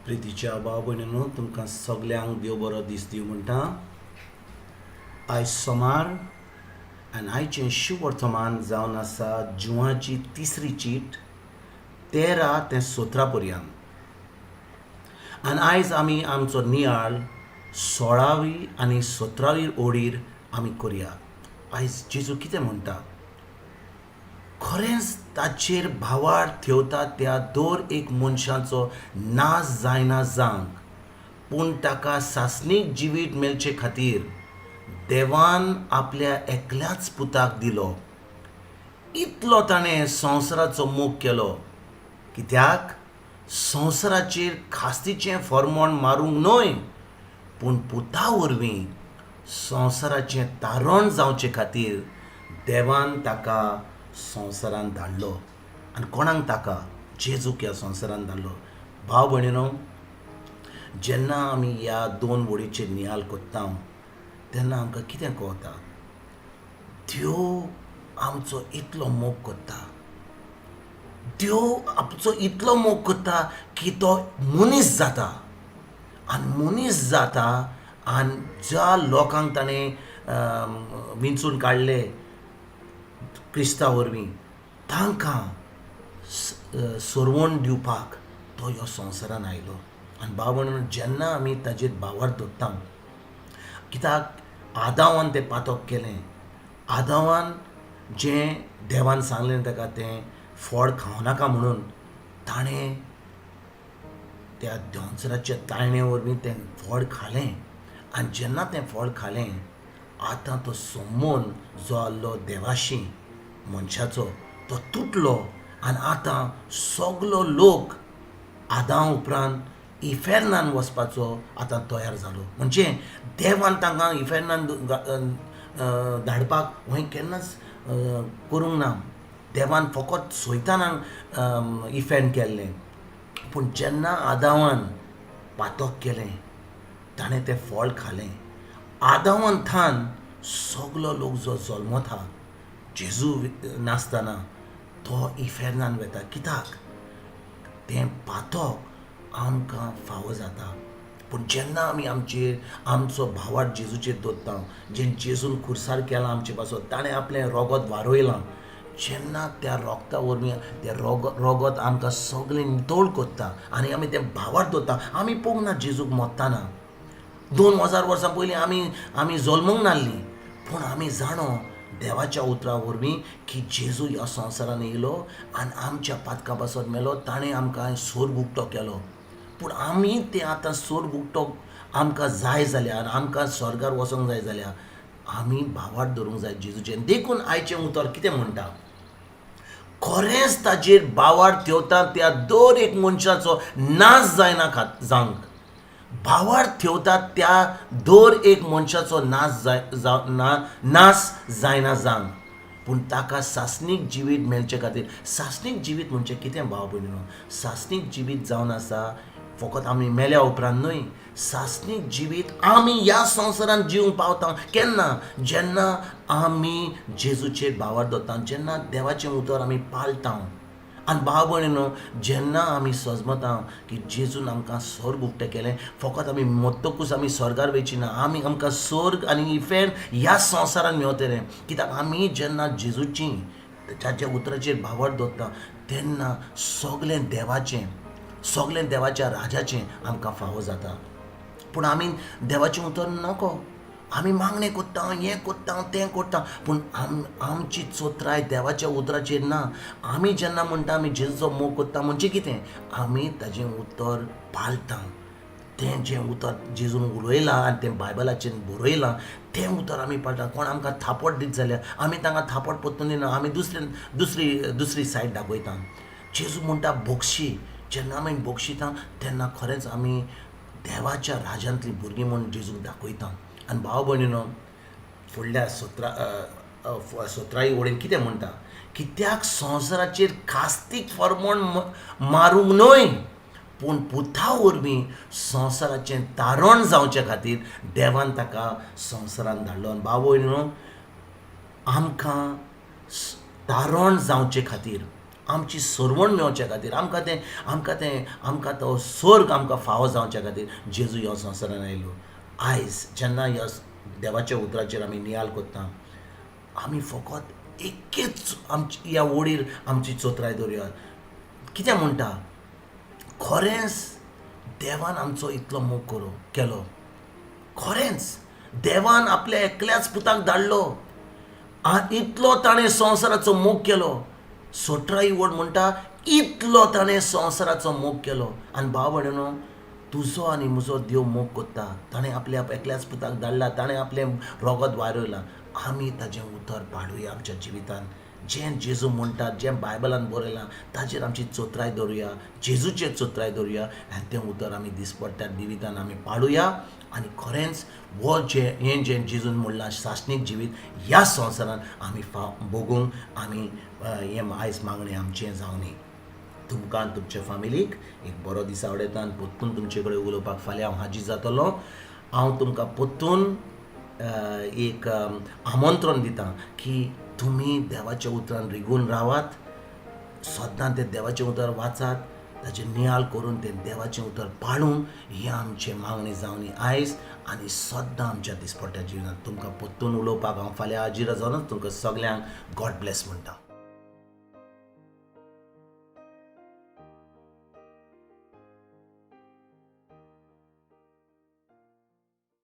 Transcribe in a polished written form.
प्रितीच्या भाव भयणीनो, तुमकां सगल्यांक देव बरो दीस दिवं म्हणटा. आयज सोमार आनी आयचें शुवर्तमान जावन आसा जुवाची तिसरी चीट 13 ते 17 पर्यंत. आनी आयज आमी आमचो नियाळ 16वी आनी 17वी ओडीर आमी करया. आयज जेजू कितें म्हणटा? खरेंच ताचेर भावार्थ थेवता त्या दर एक मनशाचो नाश जायना जावंक, पूण ताका सासणीक जिवीत मेळचे खातीर देवान आपल्या एकल्याच पुताक दिलो. इतलो ताणें संवसाराचो मोग केलो, कित्याक संवसाराचेर खास्तीचें फॉर्मोण मारूंक न्हय, पूण पुता वरवीं संवसाराचें तारण जावचे खातीर देवान ताका संवसारान धाडलो. आनी कोणाक ताका? जेजूक ह्या संवसारान धाडलो. भाव भयणीनो, जेन्ना आमी ह्या दोन वडीचेर नियाळ करता तेन्ना आमकां कितें कळटा? देव आमचो इतलो मोग करता, देव आमचो इतलो मोग करता की तो मनीस जाता आनी मनीस जाता आनी ज्या लोकांक ताणें विंचून काडले क्रिस्ता वरवीं तांकां सरवण दिवपाक तो ह्या संवसारान आयलो. आनी भाव भयणीनो, जेन्ना आमी ताजेर भावार्थ दवरता, कित्याक आदावान तें पातक केलें, आदावान जें देवान सांगलें ताका तें फळ खावं नाका म्हणून, ताणें त्या दोंसराच्या ताळणे वरवीं तें फळ खालें. आनी जेन्ना तें फळ खालें, आतां तो संबंद जो आहलो देवाशी मनशाचो तो तुटलो. आनी आतां सगलो लोक आदां उपरांत इफेर्नान वचपाचो आतां तयार जालो. म्हणजे देवान तांकां इफेर्नान धाडपाक हें केन्नाच करूंक ना. देवान फकत सैतानाक इफेर्न केल्लें. पूण जेन्ना आदावान पातक केलें, ताणें तें फळ खालें, आदावान थान सगलो लोक जो जल्मता जेजू नासतना तो इफेर्नान वता. कित्याक तें पातक आमकां फावो जाता. पूण जेन्ना आमी आमचेर आमचो भावार्थ जेजूचेर दवरता, जें जेजून खुर्सार केलां आमचे पासत, ताणें आपलें रोगत वारयलां, जेन्ना त्या रोगता वरवीं तें रोगत आमकां सगळें नितळ करता आनी आमी तें भावार्थ दवरता. आमी पळोवंक ना जेजूक मरतना, 2000 वर्सां पयलीं आमी जल्मूंक नासलीं, पूण आमी जाणो देवाच्या उतरा वरवीं की जेजू ह्या संवसारान येयलो आनी आमच्या पातकां पासत मेलो. ताणें आमकां सोर्ग उक्तो केलो. पूण आमी तें आतां सोर्ग उक्तो आमकां जाय जाल्यार, आमकां स्वर्गार वचोंक जाय जाल्यार आमी भावार्थ धरूंक जाय जेजूचें. देखून आयचें उतर कितें म्हणटा? खरेंच ताजेर भावार्थ थेवता त्या दर एक मनशाचो नाश जायना जावंक, भावार्थ थेवता त्या दर एक मनशाचो नाश नाश जायना जावंक, पूण ताका सासणीक जिवीत मेळचे खातीर. सासणीक जिवीत म्हणजे कितें भाव भयणीनो? सासणीक जिवीत जावन आसा फकत आमी मेल्या उपरांत न्हय. सासणीक जिवीत आमी ह्या संवसारांत जिवंक पावता केन्ना? जेन्ना आमी जेजूचेर भावार्थ दवरता, जेन्ना देवाचें उतर आमी पाळटा. आनी भाव भयणीनो, जेन्ना आमी सजमता की जेजून आमकां स्वर्ग उक्तें केलें, फकत आमी मरतकूच आमी स्वर्गार वयची ना, आमी आमकां स्वर्ग आनी इफेर्न ह्या संवसारान मेवतलें. कित्याक आमी जेन्ना जेजूची ताच्या उतराचेर भावार्थ दवरता तेन्ना सगलें देवाचें, सगलें देवाच्या राजाचें आमकां फावो जाता. पूण आमी देवाचें उतर नको, आमी मागणें करता, हें करता, तें करता, पूण आमची चोत्राय देवाच्या उतराचेर ना. आमी जेन्ना म्हणटा आमी जेजूचो मोग करता म्हणजे कितें? आमी ताजें उतर पाळटा. तें जें उतर जेजून उलयलां आनी तें बायबलाचेर बरयलां तें उतर आमी पाळटा. कोण आमकां थापट दीत जाल्यार आमी तांकां थापट परतून दिना, आमी दुसरी दुसरी दुसरी सायड दाखयता. जेजू म्हणटा बोगशी. जेन्ना आमी बोगशिता तेन्ना खरेंच आमी देवाच्या राजांतलीं भुरगीं म्हूण जेजूक दाखयता. आनी भाव भयणीनो, फुडल्या 17 वडीन कितें म्हणटा? कित्याक संवसाराचेर खास्तीक फॉर्मोण मारूंक न्हय, पूण पुता वरवीं संवसाराचें तारण जावचे खातीर देवान ताका संवसारान धाडलो. आनी भाव भयणीनो, आमकां तारण जावचे खातीर आमची सरवण मेवच्या खातीर, आमकां तें आमकां तें आमकां तो स्वर्ग आमकां फावो जावच्या खातीर जेजू ह्या संवसारान आयलो. आयज जेन्ना ह्या देवाच्या उतराचेर आमी नियाळ करता, आमी फकत एकेच आमची ह्या वडीर आमची चोत्राय दवरुया. कितें म्हणटा, खरेंच देवान आमचो इतलो मोग करो केलो, खरेंच देवान आपल्या एकल्याच पुताक धाडलो, इतलो ताणें संवसाराचो मोग केलो. 17 वड म्हणटा इतलो ताणें संवसाराचो मोग केलो. आनी भाव भयणीनो, तुजो आनी म्हजो देव मोग करता, ताणें आपल्या एकल्याच पुताक धाडला, ताणें आपलें रोगत वारयलां. आमी ताजें उतर पाडुया आमच्या जिवितान. जें जेजू म्हणटात, जें बायबलान बरयलां ताजेर आमची चोत्राय दवरुया, जेजूचेर चोत्राय दवरुया आनी तें उतर आमी दिसपट्ट्या जिवितान आमी पाडुया. आनी खरेंच हो जें हें जें जेजून म्हणलां सासणीक जिवीत ह्या संवसारान आमी भोगूंक आमी हें आयज मागणें आमचें जावनी. तुमकां तुमच्या फामिलीक एक बरो दीस आवडयता आनी परतून तुमचे कडेन उलोवपाक फाल्यां हांव हाजीर जातलो. हांव तुमकां परतून एक आमंत्रण दिता की तुमी देवाच्या उतरान रिगून रावात, सद्दां तें देवाचें उतर वाचात, ताचें नियाळ करून तें देवाचें उतर पाळूंक हें आमचें मागणें जावनी आयज आनी सद्दां आमच्या दिसपट्ट्या जिवितांत. तुमकां परतून उलोवपाक हांव फाल्यां हाजीर जावन तुमकां सगल्यांक गॉड ब्लेस म्हणटा.